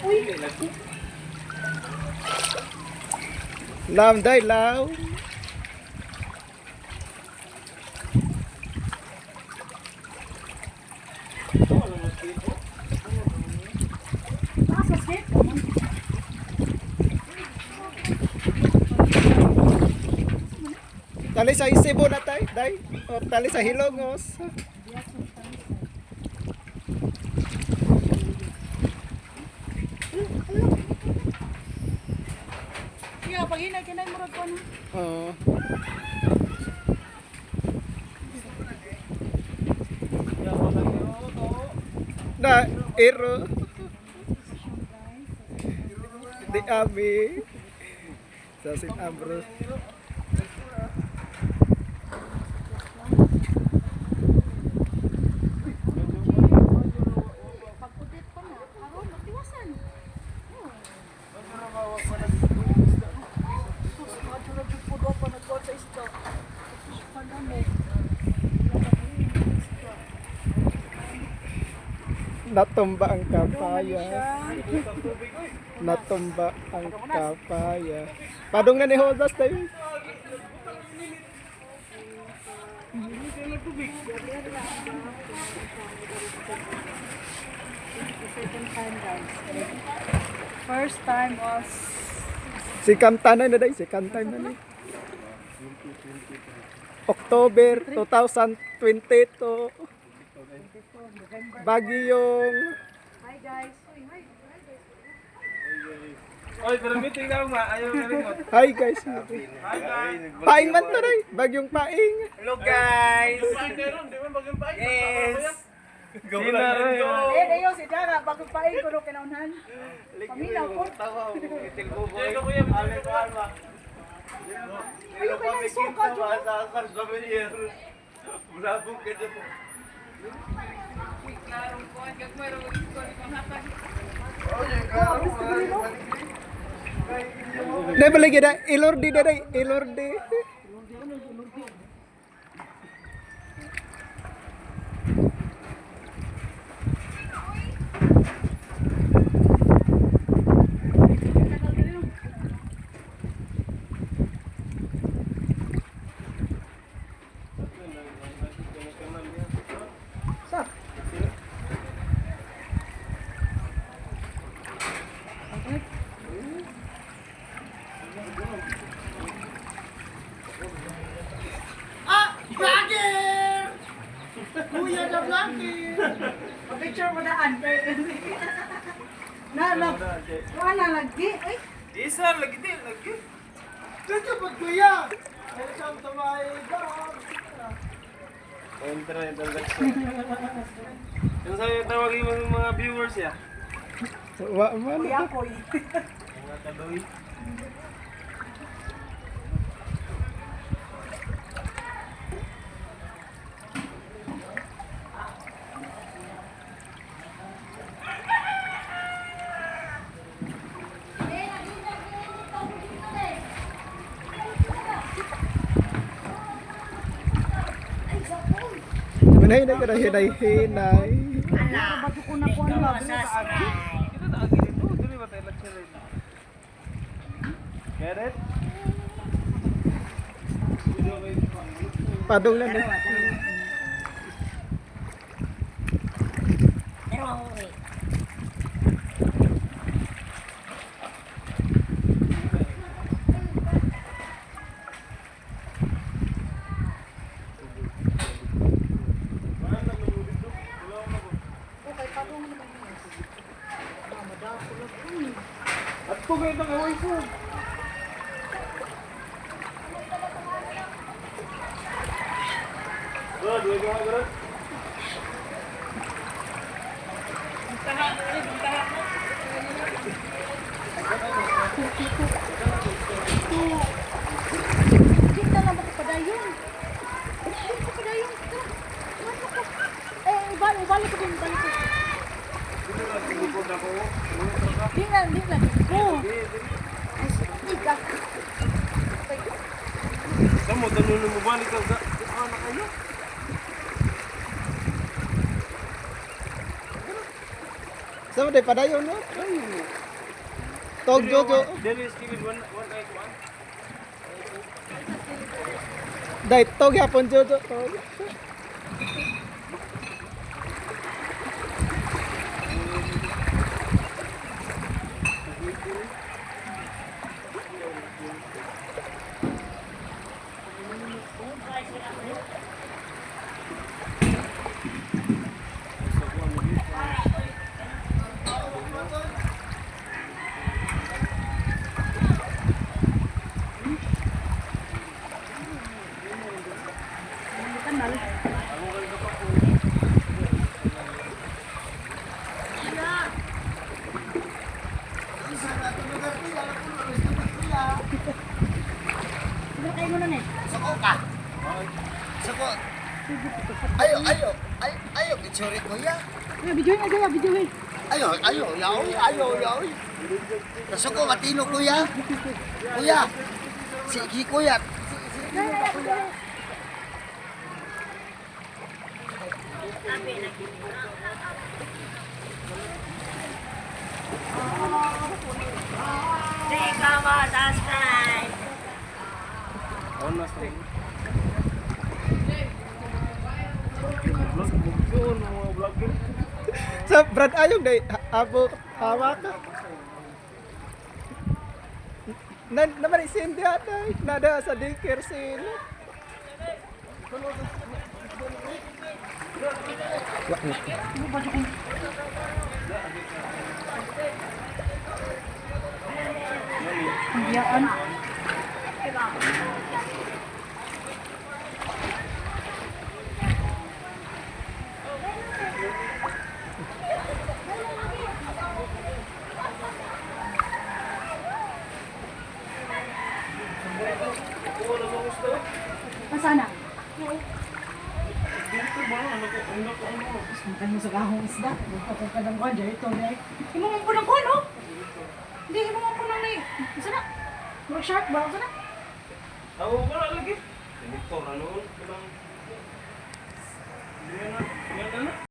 Uy, Lam day law. Taas sa skate. Tali sa Cebu na tay, day. O tali sa Hilongos. Kaya pag hinay kinay murag ko no. Oo. Na ero. Di ami. Sa St. Ambrose. Pag-udit pa na, karon magtiwasan. Sus, madyo na jud po pa nagkuha sa isda. Fish pa na mo. Natumba ang kapaya. Natumba ang kapaya. Padong na ni Hodas tayo. The second time, guys. First time was Si Kantanay na day, si Kantay na ni. October 2022. Bagyong Hi guys. Uy, hi. Hi guys. Oy, pero meeting na ma. Ayaw na rin mo. Hi guys. Hi guys. Paing man to day, bagyong paing. Hello guys! Yes! Go lang. Eh, dayo si Dara bago paing ko no kinaunhan. Paminaw ko. Ayaw kay nang suka jud. Day balik da, ilordi da day, ilordi. Sa. Ah, vlogger! Kuya na vlogger! Pa-picture mo daan. Na, na. Wala lagi. Ay, Isa lagi din, lagi. Dito pag kuya. Welcome to my vlog. Enter na introduction. Yung sa'yo tawagin mo yung mga viewers ya. Wa man. Kuya koy. Mga kadoy. Manay na kada hinay hinay. Bato ko na kuan ba? Kita tak agi dito, dili ba tayo lecture rin? Get it? Padong na ni. Okay, padung naman yun. At ko kayo itong away ko. Good, wait ka bro. Hindi na lang ako padayon. Hindi ko padayon. Tara, tara ko. Eh, ibalik, ibalik ko din, ibalik ko. Di na, di na. Go. Ay, ka. Kamu tanuno mo balik ka ga. Ana kayo. Sama day padayon no. Tog Jojo. Dili skilid one one ay kuan. Day tog yapon Jojo. Tog. Kanal. Siguro kayo muna na eh. Suko ka. Suko. Ayo, ayo, ayo, ayo, picture kuya. Ay, video na gaya, video eh. Ayo, ayo, yaoy, ayo, yaoy. Suko, matino kuya. Kuya. Sige kuya. On na sa. Vlog, vlog, mga vlogger. Sa Brad Ayog day abo hawak. Na naman isindi atay. Nada sa daycare sila. Wa na. Ang biyaan. Nasaan na? Makan mo sa kahong isda. Ako ka ng kwan, ito na eh. Imo mong punang kwan, oh! Hindi, imo mong punang na eh. Isa na? Murag shark ba? Isa na? Ako wala lagi. Motor ano kulang. Hindi na, yan na.